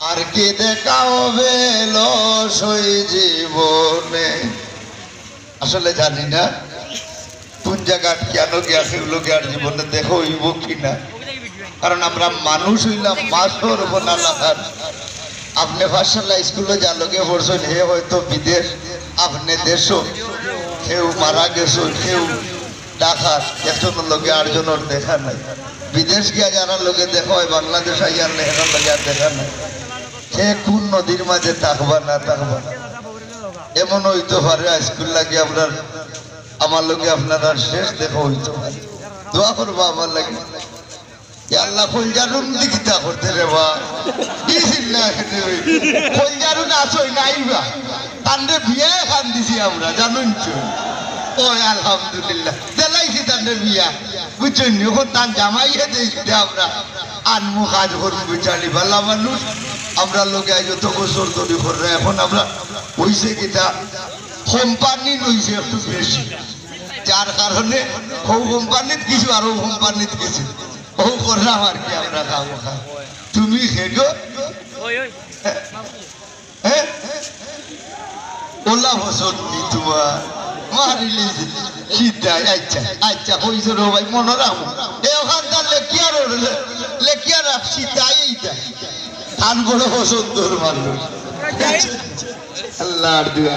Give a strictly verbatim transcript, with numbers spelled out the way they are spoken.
আর কি দেখা হবে লো সই জীবনে? আসলে জানি না কোন জায়গাত কেন গিয়া, কেউ লগে আর জীবনে দেখা হইব কি না। কারণ আমরা মানুষ হইলাম মাছর বনা লাখান। আপনি পাঠশালা স্কুলো যার লগে পড়ছেন, হে হয়তো বিদেশ, আপনি দেশো, কেউ মারা গেছে, কেউ ঢাকার, একজনের লগে আরজনের দেখা নাই। বিদেশ গিয়া যারার লগে দেখা হয়, বাংলাদেশ আইয়ার হেরার লগে আর দেখা নাই। হে কোন নদীর মাঝে থাকবা না থাকবা, এমন হইতে পারে আইজকুর লাগি আপনার, আমার লগে আপনার আর শেষ দেখা হইতে পারে। দোয়া করবা আমার লাগি। ইয়া আল্লাহ, কলজারুন দি কিতা করতে রে বা? বিসমিল্লাহ। কলজারুন আসই নাই বা? তানরে বিয়া খান দিছি আমরা, জানুন তো। ও আলহামদুলিল্লাহ, দিলাইছি তানরে বিয়া, বুঝছইন নি? অখন তান জামাইয়ে দিছি আমরা। আনমু কাজ করমু বিচারি, ভালা মানুষ। আমরা লগে আইজ তো গোসল তৈরি কররা। অখন আমরা হইছে কিতা, কোম্পানি লইছে একটু বেশি, যার কারণে হউ কোম্পানিত কিছু আর হউ কোম্পানিত কিছু। ও করলাম আর কি আমরা খামোখা। তুমি খেগো? হ্যাঁ? ওলা পছন্দ নি তোমার? মারিলি সিধা। আচ্ছা, আচ্ছা, হইছে রে ভাই, মনে রাখো। এ ওখানকার লেখিয়া রো-, লেখিয়া রাখ, সিধা এইটা। তান বড় পছন্দর মানুষ। আল্লাহর দোয়া।